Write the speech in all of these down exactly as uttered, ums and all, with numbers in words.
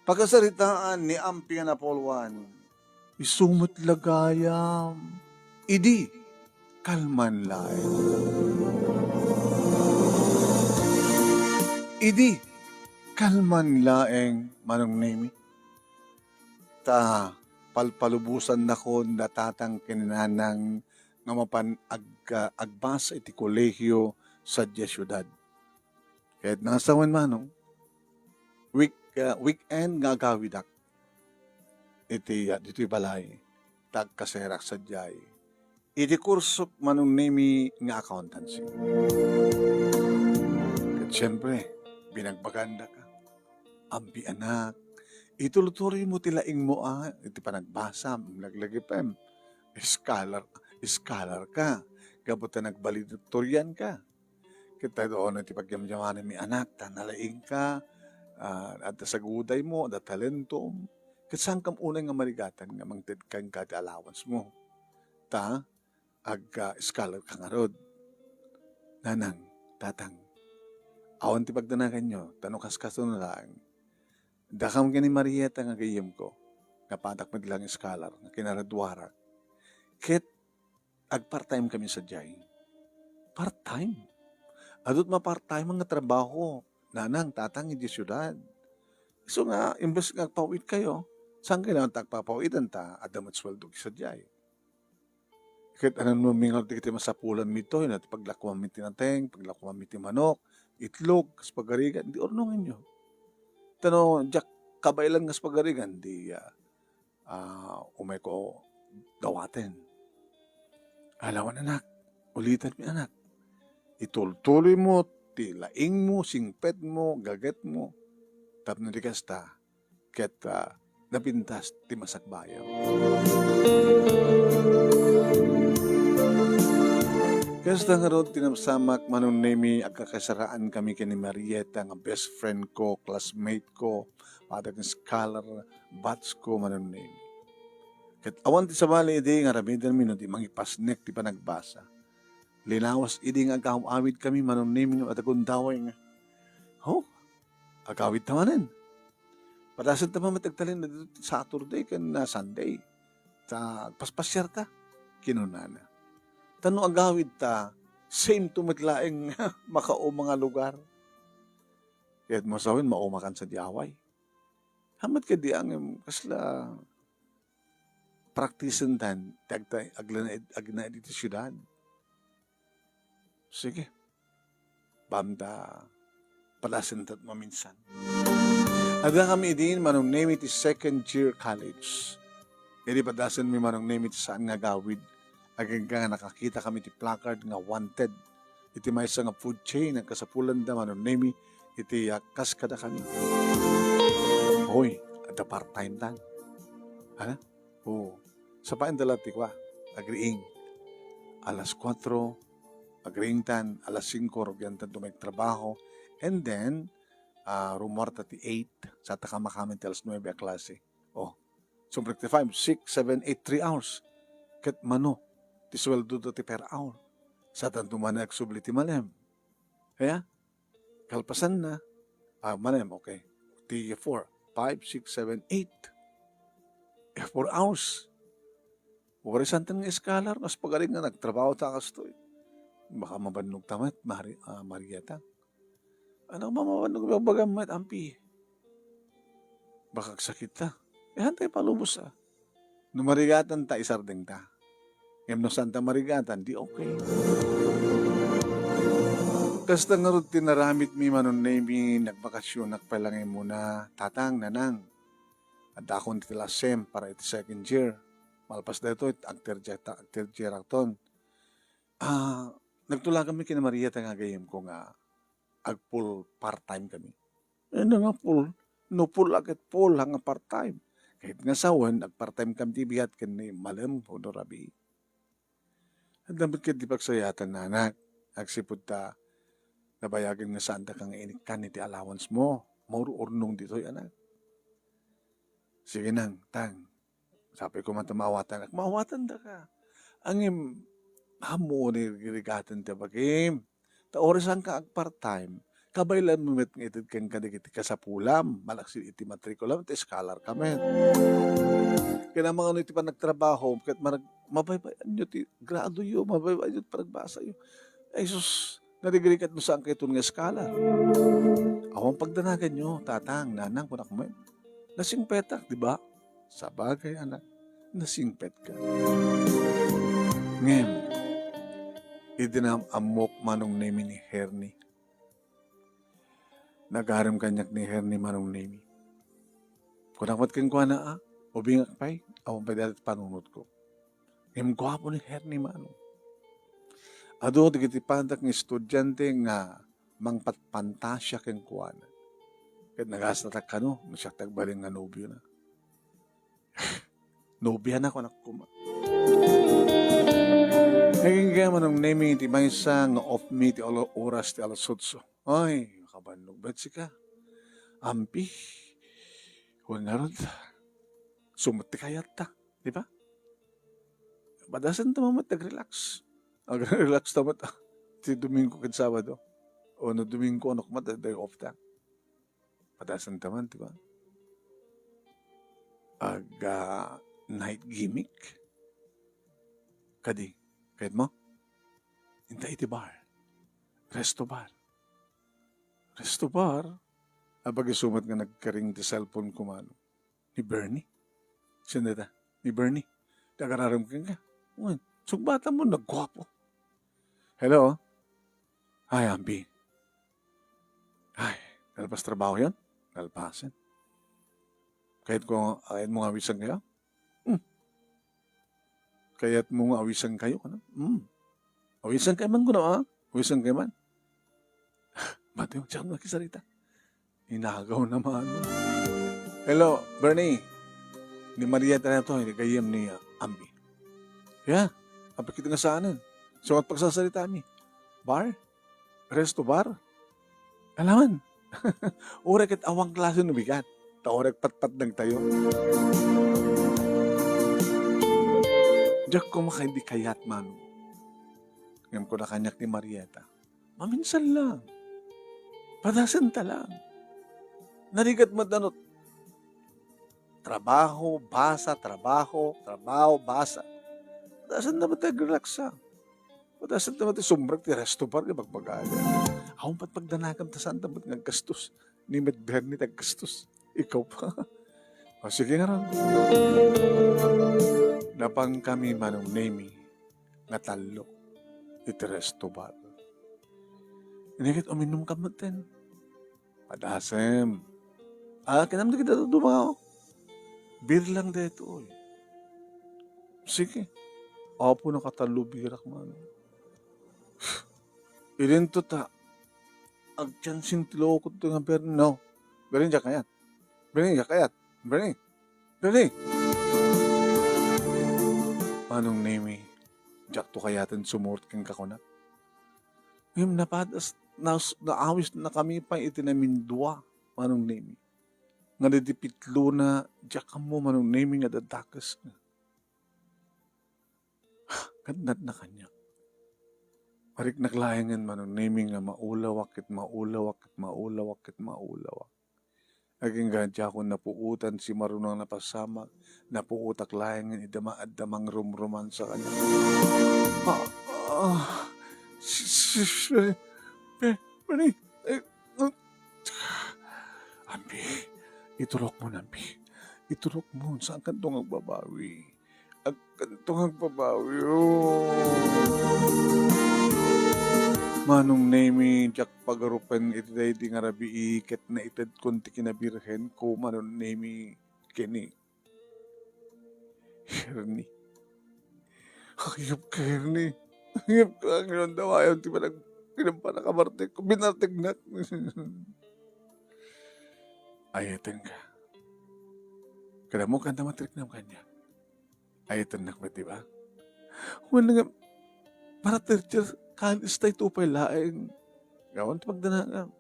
Pakasaritaan ni Amping a Napolwan. Isu met la gayam. Idi, kalman laeng. Idi, kalman laeng, Manong Nemi. Ta, palpalubosannakon da tatang ken nanang nga mapan ag-, agbasa iti kolehio sadiay siudad. Ket nasawen, Manong, week-, ah, weekend nga agawidak iti, ah, ditoy balay, ta agkaserak sadiay iti kursok, Manong Nemi, nga accountancy. Ket siempre, binagbagandaka. Ampi, anak, itultuloymo ti laingmo a, iti panagbasam, laglagipem. Scholar, scholar ka. Gapu ta nagvaledictorian ka. Ket ta, ono ti pagyamyamananmi, anak, ta nalaingka, ah, adda sagudaymo, adda talentom. Ket saankam unay nga marigatan nga mangted kenka ti allowance mo. Ta, ag-, ah, scholar ka ngarud. Nanang, tatang, awan ti pagdanaganyo, ta no kaskaso na laeng, dakam ken ni Marieta nga gayyemko, napadak met lang scholar nga kinaraduarak. Ket ag-part-time kami sadiay. Part-time? Adut ma-part-time nga trabaho, nanang, tatang, idiay siudad. Isu nga, imbes nga agpaw-it kayo, saan kayo naman ta agpapaw-itan ta, adda met sueldo sadiay. Ket anan no mingaw dagiti masapulanmi toy, no, ti paglakuanmi ti nateng, paglakuanmi ti manok, itlog, kas pagarigan, di urnongenyo. Ta no, diak kabaelan kas pagarigan, di, ah, ah, umayko dawaten. Alawan, anak, ulitanmi, anak. Itultuloymo ti laingmo, singpetmo, gagetmo, tapno di kasta, ket, ah, napintas ti masakbayaw. Kasta ngarud ti napasamak, Manong Nemi, agkakasaraan kami ken ni Marieta nga best friend ko, classmate ko, padak nga scholar, batch ko, Manong Nemi. Ket awan ti sabali idi nga aramidenmi no di mangipasnek ti panagbasa. Linawas idi nga agaw-awid kami, Manong Nemi, no adda gundaway nga, "Ho? Agawid ta manen?" Padasen ta met agtalinaed Saturday ken, ah, Sunday. Ta paspasiar ta, kinunana. Ta no agawid ta, same to met laeng makauma nga lugar. Ket masawen, maumakan sadiay away. Hamat kadi ngem kasla practice-en tan, ti agta-, aglanaed, agnaed iti siudad. Sige. Bamta, padasen ta maminsan. Adda kami idin, Manong Nemi, ti second year college. Idi padasenmi, Manong Nemi, ti saan nga agawid, agingga nga nakakita kami ti placard nga wanted iti maysa nga food chain, agkasapulanda, Manong Nemi, iti, ah, kas kadakami. Hoy, adda part-time tan. Ha? Oo. Sapaen da la ti kua, agriing. Alas kuatro, agriing tan, alas singko, rugian tan dumay trabaho. And then, ah, rumuar ta ti eight, sa ta kamakamin ti alas nuebe a klase. Oh. So, five, six, seven, eight, three hours. Ket mano, ti sueldo do ti per hour. Sa tan dumana agsubli ti malem. Kaya, kalpasanna, ah, manem, okay. Ti four, five, six, seven, eight. Eh, four hours. Uray santan nga scholar, kas pagaring nga nagtrabaho ta kastoy. Baka mabannog ta met, Mari-, ah, Marieta. Ano, mamabannog, bagam met, ampi. Baka agsakit ta. Eh, hantay palubos, ah. No marigatan ta, isardeng ta. Ngem no saan ta marigatan, di okay. Kasta ngarud ti naramidmi, Manong Nemi, nagbakasyonak pay lang imuna, tatang, nanang. Addakon ti last sem para iti second year. Malpas daytoy, ag-third year ta, ag-third year akton. Ah, nagtulaganmi ken ni Marieta nga gayyemko nga ag-full part-time kami. Ano nga full? No full a ket full, nga part-time. Ket nga sawen, ag-part-time kami ti bigat ken ni Malem wenno Rabi. Adda met ket ti pagsayatan, anak. Agsipud ta, nabayagen nga saan daka nga inikkan iti allowance mo. Maur-urnong ditoy, anak. Sige nang, tang. Sapay ko man ta maawatan. Maawatan daka. Ngem, ammo ni rigaten ti bagim. Ta uray saan ka ag-part-time, kabaylanmo met nga ited kenka dagiti kasapulam, malaksid iti matrikulam, ti scholar ka met. Kinamangano iti panagtrabaho, ket marag-, mabaybayanyo ti gradoyo, mabaybayanyo ti panagbasayo. Ay, sus, narigrigat no saan kayton nga scholar. Awan pagdanaganyo, tatang, nanang, kunak met. Nasingpetak, di ba? Sabagay, anak, nasingpetka. Ngem, idi naam-ammok Manong Nemi ni Hernie, nagarem kaniak ni Hernie, Manong Nemi. Kunak met kenkuana, a, ubingak pay, awan pay dayta panunotko. Ngem guapo ni Hernie, Manong. Adu dagiti pandak nga estudiante nga mangpatpantasia kenkuana. Ket nagastatak kano no siak ti agbalin nga nobiona. Nobiana, kunak koma. Nagingga Manong Nemi ti maysa nga off mi ti olo-, oras ti alas otso. Ay, makabannog bet sika. Ampi. Wen ngarud. Sumot ti kayatta, di ba? Padasenta met, nag-relax. Nag-relax ta met, ah, ti Domingo ken Sabado. O no Domingo, ano, kumat, day off ta. Padasenta met, di ba? Ag, ah, night gimmick. Kadi, kayat mo? Inta iti bar. Resto bar. Resto bar? Apag isu met nga nagkaring ti cellphone ko, Manong. Ni Bernie? Sino dayta? Ni Bernie? Ti agararem kenka? Wen, sugbatan mo, nagguapo. Hello? Ay, Ampi. Ay, nalpas trabaho yan? Nalpasen. Kayat ko, kayat mo nga awisan kayo? Hmm. Kayat mo nga awisan kayo, ano? Hmm. Awisan kayo man, kuno, ah? Awisan kayo man. Bati mo, diak nakisarita. Inagaw naman. Hello, Bernie. Ni Maria tayo to, ni gayyem ni, ah, Ambi. Ya, apakita nga saanen. So, at pagsasarita mi. Bar? Resto bar? Alaman. Uray ket awan klase no bigat. Ta uray patpat nagtayo. Diak ko makaindi kayat, Mano. Ngem kuna kaniak ni Marieta, maminsan lang. Padasen ta lang. Narigat met danot. Trabaho, basa, trabaho, trabaho, basa. Padasen ta met relax, ah. Padasen ta met sumrek ti resto bar nga bagbagaan. Awan pay pagdanagam ta saan ta met nga aggastos. Ni met Bernie ti aggastos. Ikaw pa. O, sige nga ron. Napan kami, Manong Nemi, nga tallo iti resto bar. Ket uminum ka met ten. Padasem. Ah, kinam dagiti dadduma, oh. Beer lang daytoy. Sige. Apo, nakatallo beerak man. Idinto ta, agtiansin ti loko ti nga Bernie, no? Bernie, diak kayat. Bernie, diak kayat. Bernie. Bernie. Manong Nemi, diakto kayaten sumurot kenka, kunak. Ngem napadas, nas-, naawisnakami pay iti namindua, Manong Nemi. Nga daydi pitlona, diak ammo, Manong Nemi, nga dadakes. Katnatna kaniak. Mariknak laengen, Manong Nemi, nga maulawak ket maulawak ket maulawak ket maulawak. Agingga diakon napuotan ti marunong a napasamak, napuotak laengen iti adda mangrumromansa kaniak. Ah, ah, si, si, si, eh, eh, eh, eh, Ambi, iturokmon, Ambi. Iturokmon, saankanto nga agbabawi. Agkanto nga agbabawi, oh. Manong Nemi, diak pagarupen iti daydi nga rabii ket naitedkon ti kinabirhenko, Manong Nemi, ken ni Hernie. Hayop ka, Hernie. Hayop ka, ngem dawayon ti panag-, kinampanakabartek ko. Binarteknak. Ayatenka. Kada mo, kanta matriknam kaniak. Ayatennak met, di ba? Wen nga, para third year college tayo, tupay laeng. Gawan ti pagdanagam.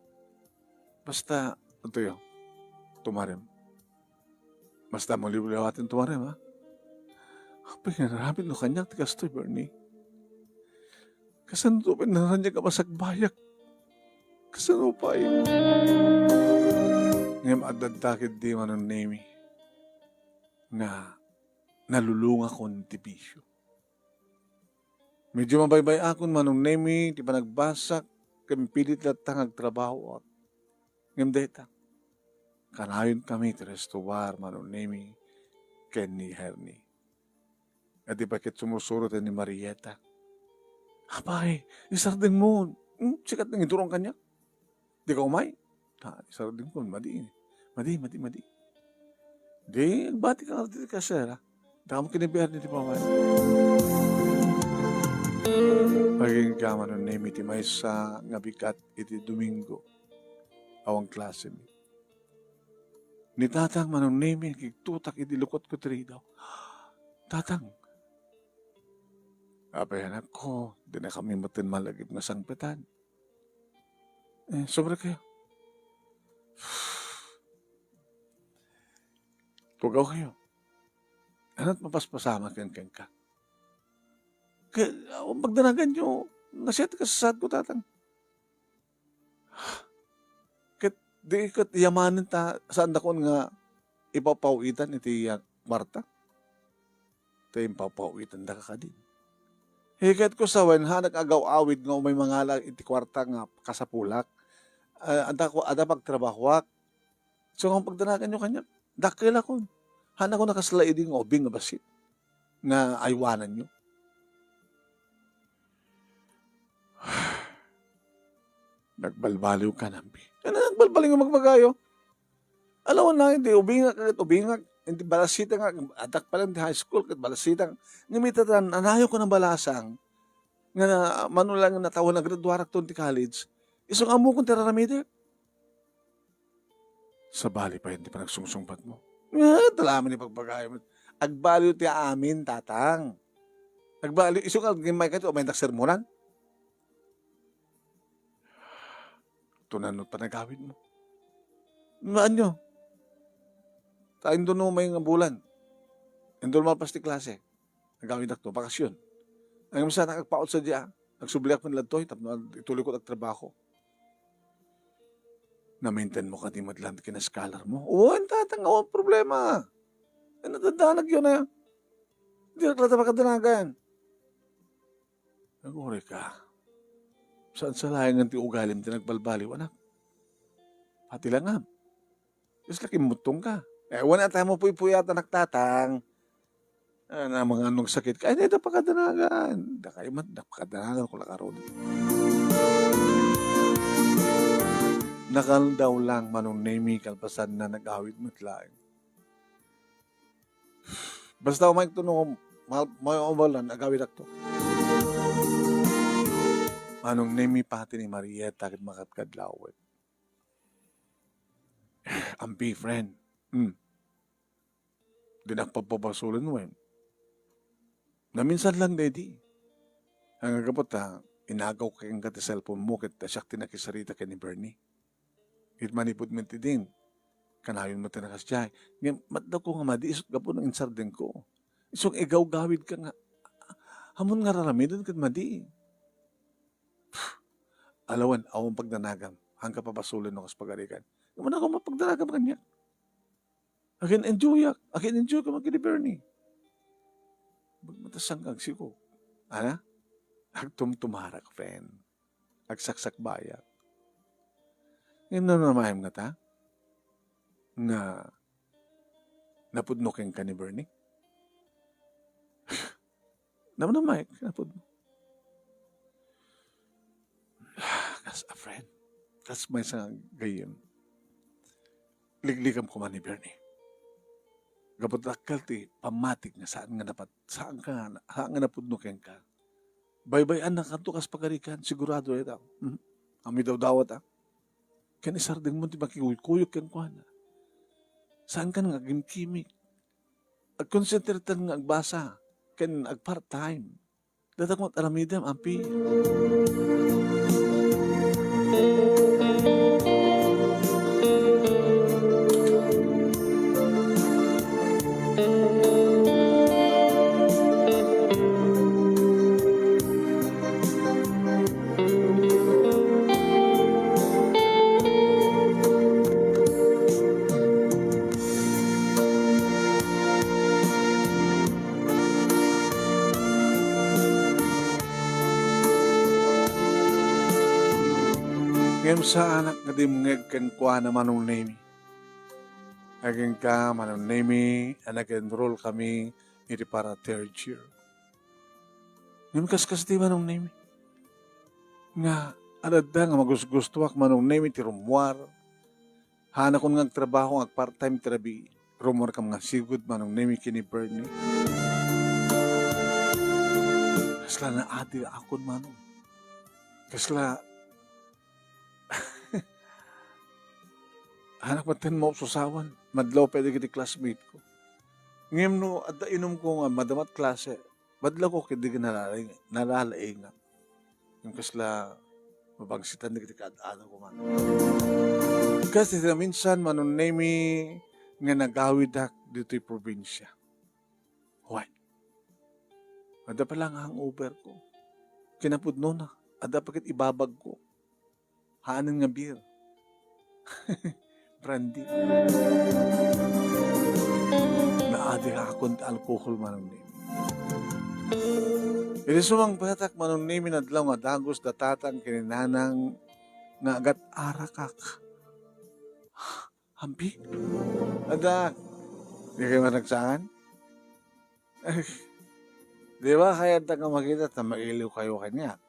Basta, antoyo, tumarem. Basta mo liwliwaten tumarem, ha? Apay nga aramid no kaniak ti kastoy, Bernie? Kasano to pay naraniag a masagbayak? Kasano pay? Ngem adda ketdi, Manong Nemi, nga nalulungakon ti bisio. Medyo mabaybay-akon, Manong Nemi, ti panagbasak, ken pilit latta nga agtrabahoak. Ngem dayta, kanayon kami ti restobar, Manong Nemi, ken ni Hernie. Adi pay ket sumursuro ti ni Marieta. Apay, isardengmo. Hmm, sika ti nangidurong kaniak. Dika umay. Ha, isardengko, madi. Madi, madi, madi. Di, agbatika nga ti kasera. Damo kinibiar ni ti pamay. Agingga, Manong Nemi, ti maysa nga bigat iti Domingo. Awan klase mi. Ni Tatang, Manong Nemi, nakigtutak idi lukotko ti ridaw. Tatang, apay, anakko, dina kami metten malagip nga sangpetan. Eh, sobre kayo. Tugaw kayo. Anat mapaspasamak ken kenka? Kay, awan pagdanagan nyo, nasiat ka sa sad ko, Tatang. Ket di ket yamanen ta, saandakon nga ipapaw-itan iti, ah, kuarta. Ta impapaw-itan da ka kadin. Hiket ko sa wen, hanak agaw-awid nga umay mangala iti kuarta nga kasapulak. Ah, adda ko, adda pagtrabahoak. So, nga pagdanagan nyo kaniak, dakkel akon. Hanak ko nakasla idi nga ubing nga bassit nga aywananyo. Nagbalbaliw ka, Nampi. Ano nagbalbaliw nga magmagayo? Alawan na, hindi ubingak, ket ubingak, hindi balasita nga, adak pa lang di high school, ket balasita nga. Ngamita tan, anayo ko ng balasang, nga na, mano lang nga natawa, nagraduarak ton ti college. Isong amo kong tiraramide. Sabali pa yan ti panagsungsungbat mo. Eh, talaman ni pagpagayam. Agbaliw ti amin, Tatang. Agbaliw, iso nga, gimay ka ito, may nagsermonan. Tunan mo panagawid mo. Maan nyo? Ta, indo no may nga bulan. Indo malpas ti klase. Nagawid akto, bakasyon. Ang misa, nagpaot sa diya. Nagsubliak man ladtoy, tapno ituloy ko nagtrabaho. Namaintain mo kadi met lang kinascholar mo? Oo, ang tatang, awan problema. Ay, nadadanag yun, eh. Di na talaga makadanagan. Naguri ka. Saan sa layangan ti ugalim ti nagbalbaliw, anak? Pati lang, ah. Yes, laking mutong ka. Eh, wala tayo mo puy-puyatan, anak, tatang. Ah, na mga anong sakit ka, ay, dito pakadanagan. Da kayo man, da pakadanagan ko lakaron. Nakaldaw lang, Manong Nemi, kalpasan na nag-awit met laeng. Basta umay to no, ma-, may umalan, agawit akto. Manong Nemi pati ni Marieta, ket makatkadlawen. Ampi, friend. Hmm. Dinak pagpabasulan wen. Naminsan lang, dedi. Ang agapot, ha, inagaw ka kenka ti cellphone mo, ket siak ti nakisarita ken ni Bernie. Ket manipud met ti din, kanayon met ti nakasdiay. Ngem, matda ko nga madi, isut gapu nang insardeng ko. Isut igawgawid ka nga, amun nga raramiden ket madi. Alawan, awan pagdanagam, hangka pabasulen no kas pagarikan. Ngem, ako mapagdanagam kaniak. Akin enjoyak. Akin enjoy ka magkini Bernie. Magmatasan ka agsiko. Ana? Agtumtumarak, friend. Agsaksakbayak. Ngem no namayam nga ta? Nga napudno kenka ni Bernie? Namanamay, napudno. Kas a friend. Kas maysa nga gayyem. Ligligam koma ni Bernie. Gapu dakkel ti pammatik nga saan nga napat-, saan ka nga, saan nga napudno kenka. Baybay-an na kanto kas pagarikan, sigurado ita. Mhm. Amoy dawdawat, ah. Ken isardeng mo ti makikuykuyog kenkuana. Saan ka nga agimkimik. Agkonsentratan nga agbasa. Ken agpart-time. Dadak met aramidem, ampi. Ngem saanak nga dimngeg kenkuana, Manong Nemi. Agingga, Manong Nemi, a nag-enroll kami iti para third year. Ngem kaskasdi, Manong Nemi, nga adda nga magusgustoak, Manong Nemi, ti rummuar. Hanakon nga agtrabaho nga agpart-time ti rabii. Rummuarkam nga sigud, Manong Nemi, ken ni Bernie. Kasla naadi akon, Manong. Kasla Anak, batten mo susawan. Madlaw pay dagiti classmate ko. Ngem no adda inumko nga madama ti klase, madlawko ket dagiti nalalaing-, nalalaingak. Ngem kasla mabangsitan dagiti kaad-adaw ko man. Kas iti naminsan, Manong Nemi, nga nagawidak ditoy probinsia. Why? Adda pay la nga hangover ko. Kinapudnona, adda pay ket ibabag ko. Haanen nga beer. Brandy. Naadi akon ti alkohol, Manong Nemi. Iti sumangpetak, Manong Nemi, nadlaw nga dagus da tatang ken ni nanang nga agat-arakak. Ampi? Anak, di kayo managsangan? Ay, di ba kayat nga makita ta mailiw kayo kaniak?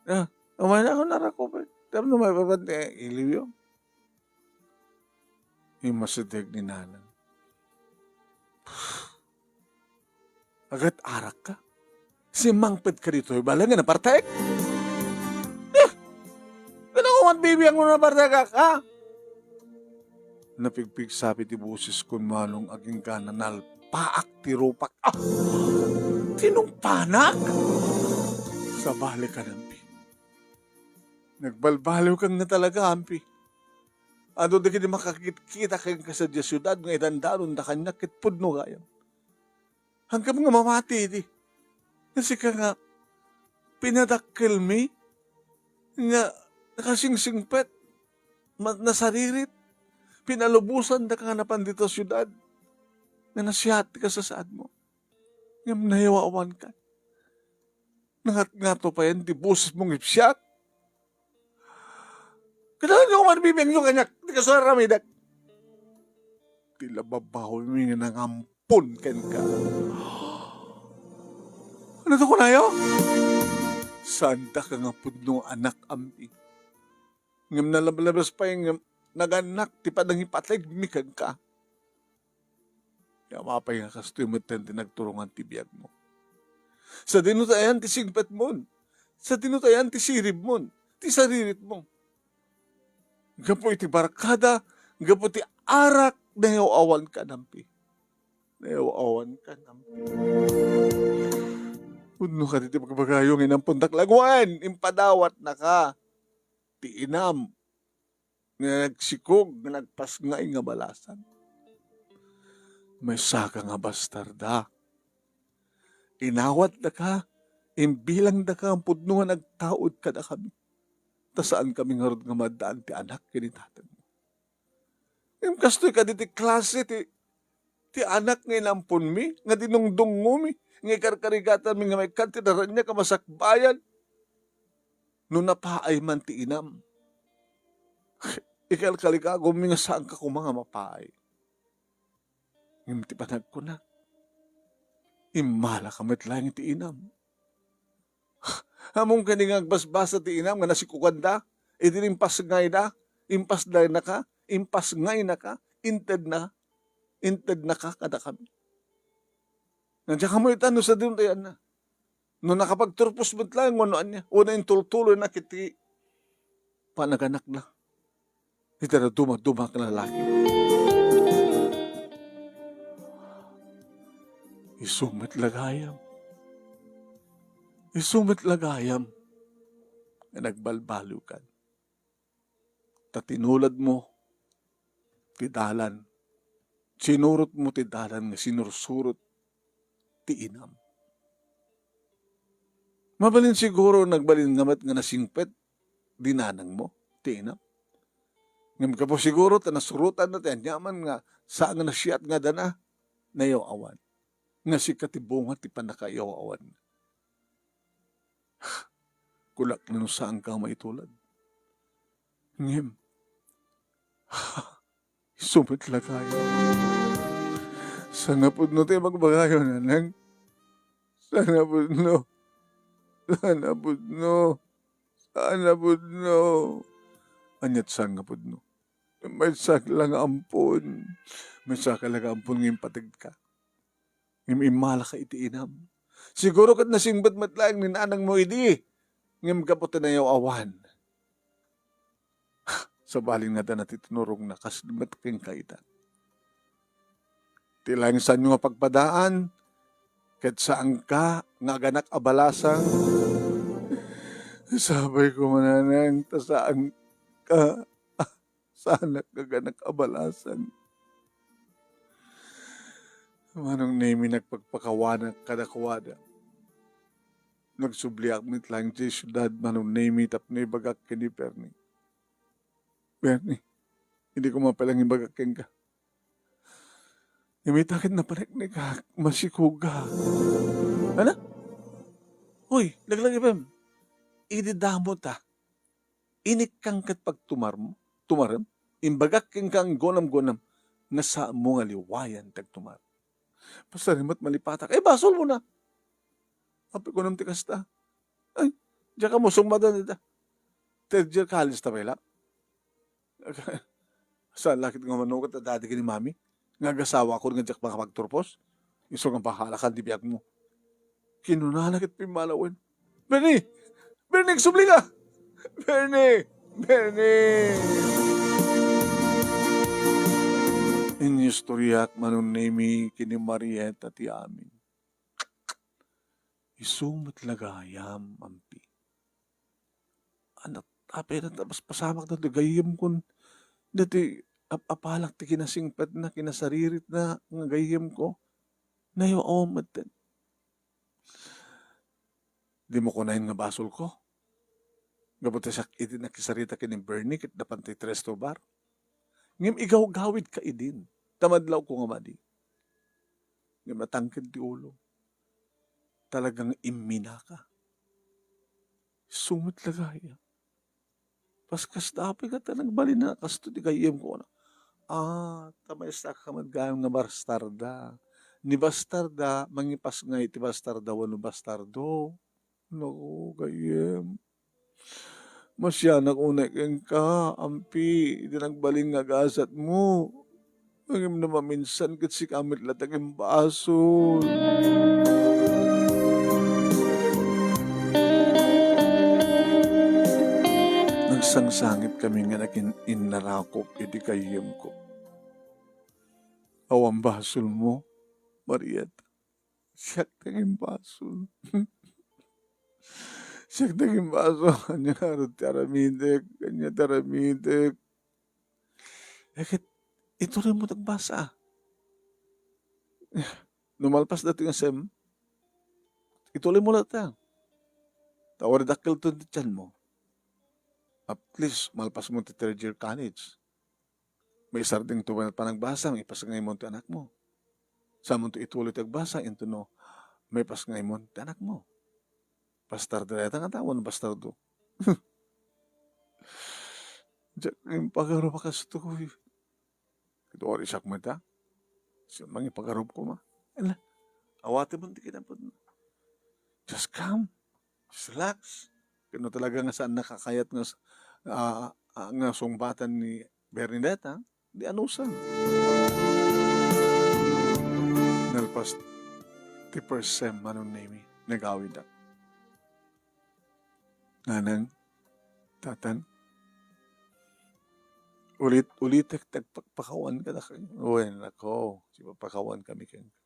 Ah, umay na ako narako, pre. Tapno may babante, iliw yun. Yung masideg ni nanang. Agat-arak ka? Simmangpet ka ditoy, bale nga napartek? Eh, kano ko man bibiang mo napartek, ha? Napigpigsapi ti boses kun Manong agingga nalpaak ti rupak. Ah! Tinungpanak? Sabali ka, Ampi. Nagbalbaliw ka nga talaga, Ampi. Adu dagiti makakit-kita ken kasadiay siudad nga idandanon da kaniak ket pudno gayam. Haanka nga mamati idi. Nga sika nga pinadakkelmi nga nakasingsingpet, ma-, nasaririt, pinalubosan da ka nga napan dita siudad, nga nasiat ti kasasaadmo. Ngem nayaw-awanka. Nangatngato payen ti boses mo nga ibsiak. Kadagiti umarbibengyo kaniak, ti kasaramidek. Ti lababaw mi nga nangampon kenka. Ano to kunayo? Saan da ka nga pudno anak, Ampi? Ngem nalablabas pay nga nagannak ti panangipateg mi kenka. Apay nga kastoy metten ti nagturongan ti biagmo. Sadino ta ayan ti singpetmon? Sadino ta ayan ti siribmon? Ti sariritmo? Gapu iti barkada, gapu ti arak, nayaw-awanka, Ampi. Nayaw-awanka, Ampi. Pudno kadi ti bagbagayo nga inampondak laeng. Impadawatnaka ti inam nga nagsikog, nga nagpasngay nga balasan. Maysaka nga bastarda. Inawatdaka, imbilangdaka nga pudno nga nagtaud kadakami. Ta saankami ngarud nga maaddaan ti anak ken ni tatangmo. Ngem kastoy kadi ti klase ti, ti anak nga inamponmi, nga dinungdungomi, nga ikarkarigatanmi nga maikkan ti naraniag a masakbayan. No napaay man ti inam, ikalkaligagomi nga saanka koma nga mapaay. Ngem ti panagkuna, immalaka met laeng iti inam. Ammom kadi nga agbasbasa ti inam nga nasikoganda, idi impasngayda, impasdaynaka, impasngaynaka, intedna, intednaka kadakami. Nga diak ammo ita no sadino ti ayanna. No nakapagturpos met laeng wenno ania, wenno intultuloyna iti panaganakna. Iti dadduma-duma nga lalaki. Isu met la gayam. Isu met la gayam nga nagbalbaliwkan. Ta tinuladmo ti dalan. Sinurotmo ti dalan nga sinursurot ti inam. Mabalin siguro nagbalin nga met nga nasingpet di nanangmo ti inam. Ngem gapu siguro ta nasurotanna ti aniaman nga saan nga nasiat nga dana, nayaw-awan. Nga sika ti bunga ti pannakayaw-awan. Kunak no saanka maitulad. Ngem, isu met la gayam. Sangapudno ti ibagbagayo, nanang. Sangapudno. Sangapudno. Sangapudno. Aniat sangapudno? Maysa la nga ampon. Maysa ka la nga ampon nga impategka. Ngem immalaka iti inam. Siguro ket nasingpet met laeng ni nanangmo idi. Ngem gapu ta nayaw-awan. Sabali nga adda ti tinurongna, kas met kenka ita. Ti laeng saanyo nga pagpadaan, ket saanka nga aganak a balasang. Sapay koma, nanang, ta saanka. Saanak nga aganak a balasang. Manong Nemi, nagpakpakawanak kadakuada. Nagsubliak met laeng ti siudad, Manong Nemi, tapno ibagak ken ni Bernie. Bernie, idi koma pay laeng ibagak kenka. Ngem ita ket napaneknekak, masikogak. Ana? Hoy, laglagipem. Idi damo ta. Inikkam ket pagtumarmo, tumarem, imbagak kenka nga gunam-gunam nga saanmo nga liwayan ti agtumar. Pasarimet malipatak. Ay, basolmo na. Apay kunam ti kasta? Ay, diak ammom, sungbadan ita. Third year college ta pay la. Saan la ket nga manukat a daddy ken ni mami? Nga agasawakon nga diak makapagturpos? Isu nga bahala kan ti biagmo. Kinunana ket pimmanawen, "Bernie! Bernie, agsublika! Bernie! Bernie!" Inistoriak, Manong Nemi, ken ni Marieta ti amin. Isu met la gayam, Ampi. Anak, apay na ta paspasamak dati gayyemkon, dati ap-apalak ti kinasingpetna, kinasariritna nga gayyemko. Nayaw-awan metten. Dimo kunaen nga basolko? Gapu ta siak idi nakisarita ken ni Bernie ket napan ti Tres Tobar. Ngem igawgawidka idin, ta madlawko nga madi. Ngem natangked ti ulo. Talagang imminaka. Isu met la gayam. Paskasta apay ket ta nagbalin a kasto ti gayyemko. Ah, ta maysa ka met gayam nga bastarda. Ni bastarda, mangipasngay ti bastarda wenno bastardo. Naku, gayyem. Masianak unay kenka, Ampi, iti nagbalin nga gasatmo. Ngem no maminsan ket sika met la ti agimbasol. Nagsangsangitkami nga nagin-innarakop iti gayyemko. Awan basolmo, Marieta. Siak ti agimbasol. Siak ti agimbasol. Ania ngarud ti aramidek? Ania ti aramidek? Eh, ket ituloymo ti agbasa. No malpas datoy nga sem, ituloymo latta. Ta awan dakkelto ti tianmo. At least, malpasmo ti third year college. Maisardengto met panagbasa, maipasngaymon ti anakmo. Saanmonto ituloy ti agbasa, intono maipasngaymon ti anakmo. Bastardo dayta nga tao, no bastardo? Diak impagarup a kastoy. Ket wari siak met, a? Sino mangipagarupko, ma? Ala, awatemon ti kinapudno. Just come. Just relax. Ket no talaga nga saannaka kayat nga s-, ah, ah, nga sungbatan ni Bernadette, di anusa. Nalpas ti first sem, Manong Nemi, nagawidak. Nanang, Tatang, ulit-ulitek ti agpakpakawan kadakayo. Wen, ako, ti pakawan kami kenka.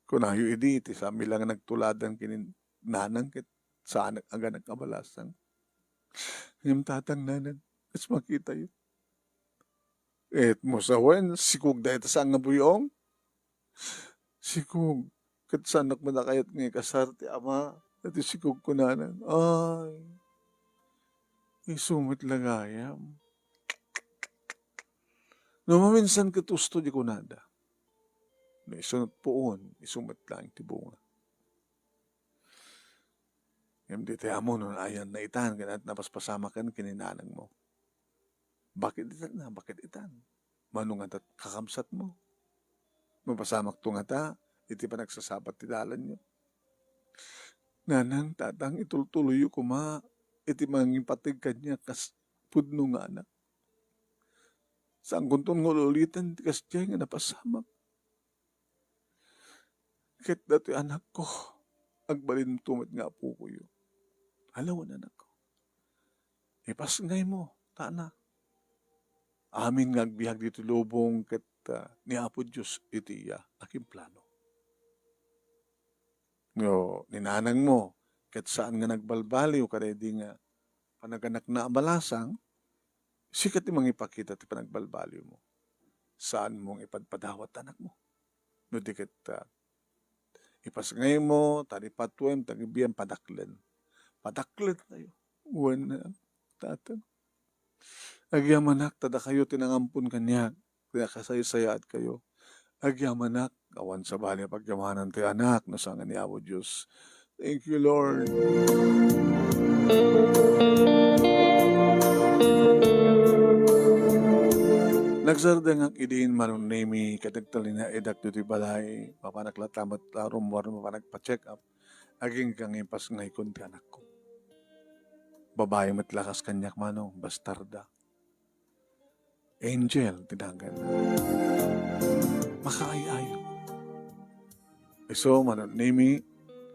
Kunayo idi, ti sami la nga nagtuladan ken ni Nanang ket saanak aganak a balasang. Ngem Tatang, Nanang, kas makitayo. Et mo sa wen, sikog dayta saan nga buy-ong? Sikog, ket saanak met a kayat nga ikasar ti ama, iti sikog kunana. Ay, isu met la gayam. No maminsan ket usto di kunada. No isu met puon, isu met laeng ti bunga. Ngem ditoy ammo no ayanna itan, ket napaspasamak ken ni nanangmo. Baket itan na, baket itan. Mano ngata kakabsatmo? Mapasamakto ngata iti panagsasabat ti dalanyo. Nanang, tatang, itultuloyyo koma iti mangipateg kaniak kas pudno nga anak. Saankonton nga ul-uliten ti kasdiay nga napasamak. Ket datoy anakko, agbalinto met nga apokoyo. Alawen, anakko. Ipasngaymo, tana. Amin nga agbiag ditoy lubong ket, ah, ni Apo Dios iti iya a kimplano. No, ni nanangmo, ket saan nga nagbalbaliw kadaydi nga panaganakna a balasang, sika ti mangipakita ti panagbalbaliwmo. Saanmo nga ipadpadawat ti anakmo. No di ket, ah, ipasngaymo, ta di patuem, ta agbiam, padaklen. Padaklen tayo. Wen, ah, tatang. Agyamanak, ta dakayo ti nangampon kaniak, ti nakasaysayaat kayo. Agyamanak, awan sabali a pagyamanan ti anak, no saan nga ni Apo Dios. Thank you, Lord. Nagsardengak idin, Manong Nemi, ket nagtalinaedak ditoy balay. Mapanak latta met la rummuar, mapanak pa-check up. Agingga nga ipasngaykon ti anakko. Babai met lakas kaniak, Manong, bastarda. Angel ti dagan. Makaay-ayo. Isu, Manong Nemi,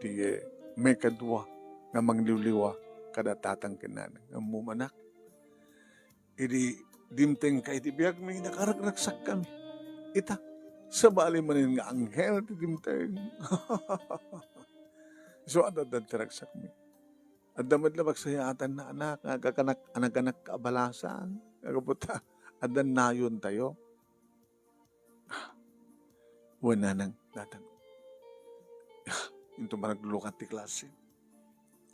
ti, eh, maikadua nga mangliwliwa kada tatang ken nanang. Ammom, anak, idi dimtengka iti biagmi, nakaragsakkami. Ita, sabali manen nga anghel ti dimteng. Isu, adda, adda ti ragsakmi. Adda met la pagsayaatanna, anak, nga agkanak-, naganak ka a balasang, nga gapu ta adda nayontayo. Wen, nanang, tatang. Inton managlulukat ti klase,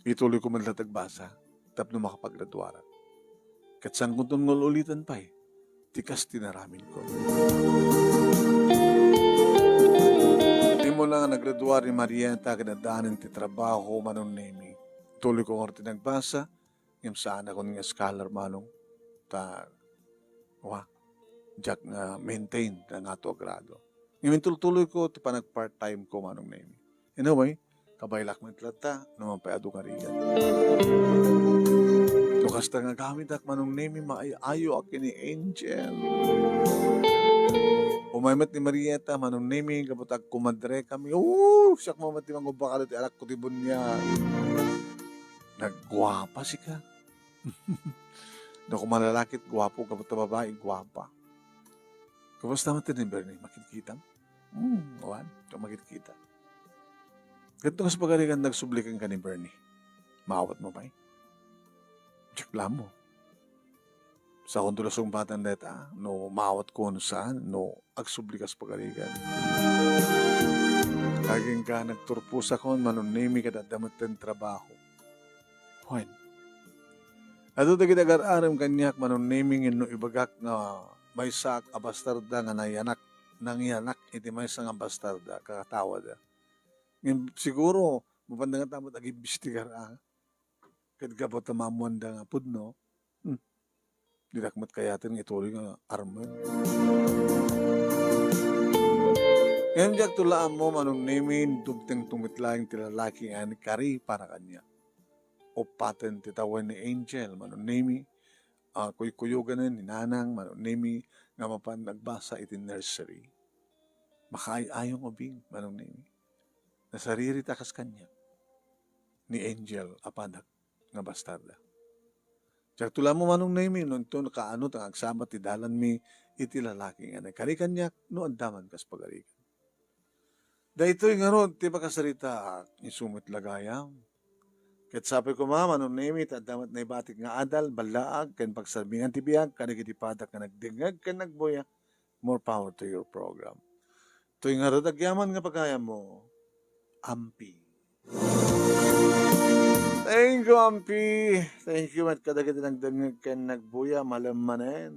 ituloyko met la ti agbasa tapno makapagraduarak. Ket saankonton nga ul-uliten pay ti kas ti naraminko. Immuna nga naggraduar ni Marieta ket addaanen ti trabaho, Manong Nemi. Tuloyko ngarud ti nagbasa, ngem saanakon nga scholar, Manong, ta, wa, diak nga maintain ti nangato a grado. Ngem intultuloyko ti panag-part-time ko, Manong Nemi. Anyway, kabaelak met latta, no man pay adu nga rigat. No kasta nga agamidak, Manong Nemi, maay-ayoak ken ni Angel. Umay met ni Marieta, Manong Nemi, gapu ta agkumadrekami. Oh, siak met ti mangubbakada ti anakko ti buniag. Nagguapa sika. No koma lalaki ti guapo, gapu ta babai, guapa. Kumusta met ni Bernie? Makitkitam? Hmm, awan. Diak makitkita. Ket no kas pagarigan, nagsubli kenka ni Bernie, maawatmo pay? Check lang mo. Saankonto la sungbatan dayta, no maawatko no saan, no agsubli kas pagarigan. Agingga nagturposakon, Manong Nemi, ket adda met ti trabaho. Wen. Adu dagiti agar-arem kaniak, Manong Nemi, ngem no ibagak nga maysaak a bastarda nga nayanak, nangiyanak iti maysa nga bastarda, kakatawada. Ngem siguro, mapanda ngata met agimbestigar, a. Ket gapu ta maammoanda nga pudno, hmm, didak met kayaten nga ituloy nga armen. Ngem diakto la ammo, Manong Nemi, dumtengto met laeng ti lalaki nga nagkari para kaniak. Uppaten ti tawen ni Angel, Manong Nemi, a, kuykuyoganen ni Nanang, Manong Nemi, nga mapan agbasa iti nursery. Makaay-ayo nga ubing, Manong Nemi. Nasarita kas kaniak ni Angel, apanak nga bastarda. Diakto la ammo, Manong Nemi, no inton kaano ti agsabat ti dalanmi iti lalaki nga nagkari kaniak no adda man kas pagarigan. Daytoy ngarud ti pakasaritaak, isu met la gayam. Ket sapay koma, Manong Nemi, ta adda met naibatik nga adal, ballaag, ken pagsarmingan ti biag kadagiti padak nga nagdengngeg ken nagbuya. More power to your program. Toy ngarud agyaman nga pagayammo, Ampi. Thank you, Ampi. Thank you met kadagiti nagdengngeg ken nagbuya, malem manen.